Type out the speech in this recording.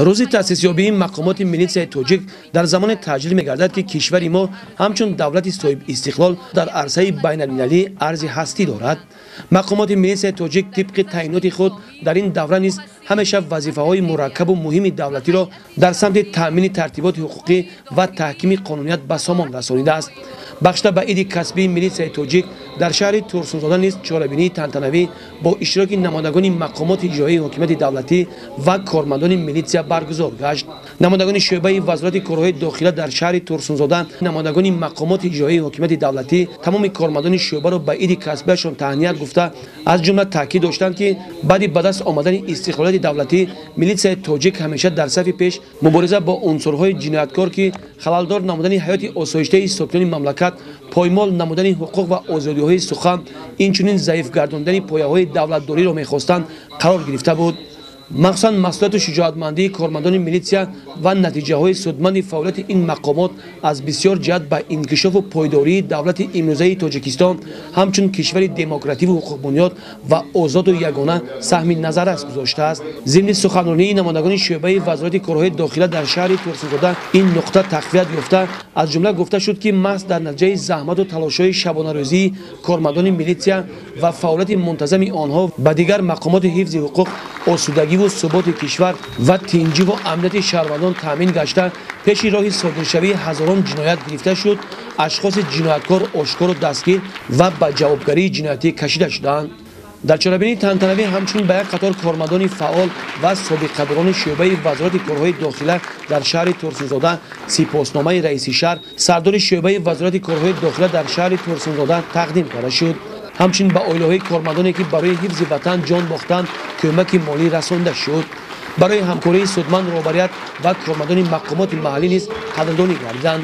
Рӯзи таъсисёбии мақомоти милитсияи тоҷик дар замоне таъҷил мегардад, ки кишвари мо ҳамчун давлати соҳибистиқлол дар арсаи байналмилалӣ арзи ҳастӣ дорад. Мақомоти милитсияи тоҷик тибқи таъиноти худ дар ин давра низ ҳамеша вазифаҳои мураккабу муҳими давлатиро дар самти таъмини тартиботи ҳуқуқӣ ва таҳкими қонуният ба сомон расонидааст. Бахшида ба иди касбии милитсияи тоҷик дар шаҳри Турсунзода низ чорабинии тантанавӣ бо иштироки намояндагони мақомоти иҷроии ҳокимияти давлатӣ ва кормандони милитсия баргузор гашт. Намояндагони шӯъбаи вазорати корҳои дохила дар шаҳри Турсунзода, намояндагони мақомоти иҷроии ҳокимияти давлатӣ тамоми кормандони шӯъбаро ба иди касбиашон таҳният гуфта, аз ҷумла таъкид доштанд, ки баъди ба даст омадани истиқлолияти давлатӣ милитсияи тоҷик ҳамеша дар сафи пеш мубориза бо унсурҳои ҷинояткор, ки халалдор намудани ҳаёти осоиштаи сокинони мамлакат, поймол намудани ҳуқуқ ва озодиҳои сухан, инчунин заиф гардондани пояҳои давлатдориро мехостанд, қарор гирифта буд. Махсусан масъулияту шуҷоатмандии кормандони милитсия ва натиҷаҳои судманди фаъолияти ин мақомот аз бисёр ҷиҳат ба инкишофу пойдории давлати имрӯзаи Тоҷикистон ҳамчун кишвари демокративу ҳуқуқбунёд ва озоду ягона саҳми назаррас гузоштааст. Зимни суханронии намояндагони шӯъбаи вазорати корҳои дохила дар шаҳри Турсунзода ин нуқта тақвият ёфта, аз ҷумла гуфта шуд, ки маҳз дар натиҷаи заҳмату талошҳои шабонарӯзии кормандони милитсия ва фаъолияти мунтазами онҳо ба дигар мақомоти ҳифзи ҳуқуқ осудагиву суботи кишвар ва тинҷиву амнияти шаҳрвандон таъмин гашта, пеши роҳи содиршавии ҳазорон ҷиноят гирифта шуд, ашхоси ҷинояткор ошкору дастгир ва ба ҷавобгарии ҷиноятӣ кашида шуданд. Дар чорабинии тантанавӣ ҳамчунин ба як қатор кормандони фаъол ва собиқадорони шӯъбаи вазорати корҳои дохила дар шаҳри Турсунзода сипосномаи раиси шаҳр, сардори шӯъбаи вазорати корҳои дохила дар шаҳри Турсунзода тақдим карда шуд. Ҳамчунин ба оилаҳои кормандоне, ки барои ҳифзи ватан ҷон бохтанд, кӯмаки молӣ расонда шуд. Барои ҳамкории судманд роҳбарият ва кормандони мақомоти маҳаллӣ низ қадрдонӣ гардиданд.